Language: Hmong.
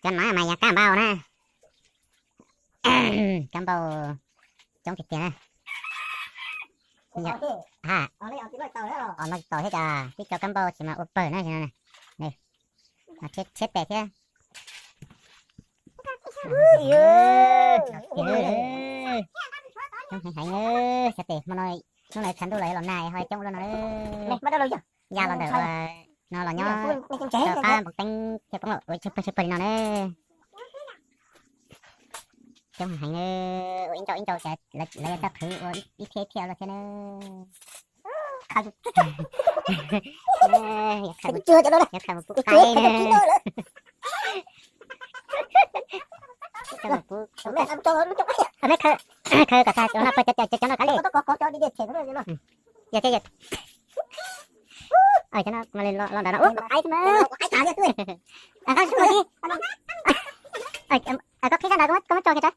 Cov no mas yog kab npauj na. Kab npauj coob tiag tiag na. Ha, os no tsis tau thiab cas, tib co kab npauj tsis mas ua pawg na. Tshiab tes thiab. Coob heev heev, xyov tes hmo no, hnub no tshav ntuj los los nag ho coob ua luaj no. Ya los ntawm no los nyob rau qab npoo teeb thiaj poob los ua tshaw pawg tshaw pawg li no na. Coob heev heev, ua ib nrau ib nrau ces lawv yuav tau qhwv ua ib thiab ib thiab los thiab na. Yuav khaws mus pub qaib na. Khaws mus pub, khaws kom tag cov no pawg cov cov no kav liam. Yog thiab yog. Cov no los nrad no ua qaib thiab na. Koj qhib sab nrad, koj muab tso kiag.